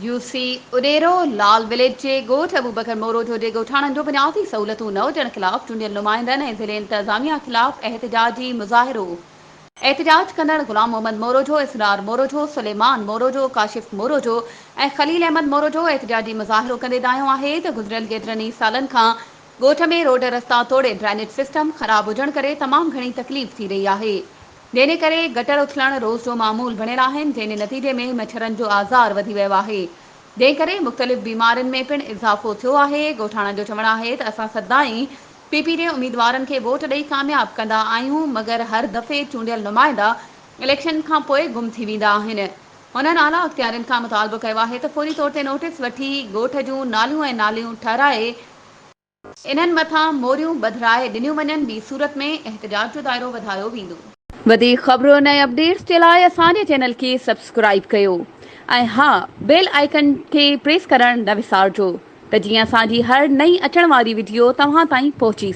U سي اڏيرو لال village جي ڳوٺ ابوبڪر موروجو جي ڳوٺاڻن جو بنيادي سهولتون نه هجڻ خلاف چونڊيل نمائندن ۽ ضلعي انتظاميا خلاف احتجاجي مظاهرو احتجاج ڪندڙ غلام محمد موروجو، اسرار موروجو، سليمان موروجو، ڪاشف موروجو ۽ خليل احمد موروجو احتجاجي مظاهرو ڪندي دانهيو آهي ته گذريل ڪيترن ئي سالن کان ڳوٺ ۾ روڊ رستا توڙي ڊرينيج سسٽم خراب هجڻ ڪري تمام گهڻي تڪليف ٿي رهي آهي. جنهن ڪري گٽر اٿلڻ روز جو معمول بڻيل آهن، جنهن جي نتيجي ۾ مڇرن جو آزار وڌي ويو آهي، جنهن ڪري مختلف بيمارين ۾ پڻ اضافو ٿيو آهي، ڳوٺاڻن جو چوڻ آهي ته اسان سدائين پي پي جي اميدوارن کي ووٽ ڏئي ڪامياب ڪندا آهيون مگر هر دفعي چونڊيل نمائندا اليڪشن کانپوء گم ٿي ويندا آهن، هنن اعليٰ اختيارين کان مطالبو ڪيو آهي ته فوري طور تي نوٽيس وٺي ڳوٺ جون ناليون ۽ ناليون ٺهرائي انهن مٿان موريون ٻڌرائي ڏنيون وڃن ٻي صورت ۾ احتجاج جو دائرو وڌايو ويندو. وڌيڪ خبرن ۽ اپڊيٽس جي لاء اسان جي چينل کي سبسڪرائيب ڪيو ۽ ها بيل آئيڪن کي پريس ڪرڻ نه وسارجو ته جيئن اسان جي هر نئين اچڻ واري وڊيو توهان تائين پهچي.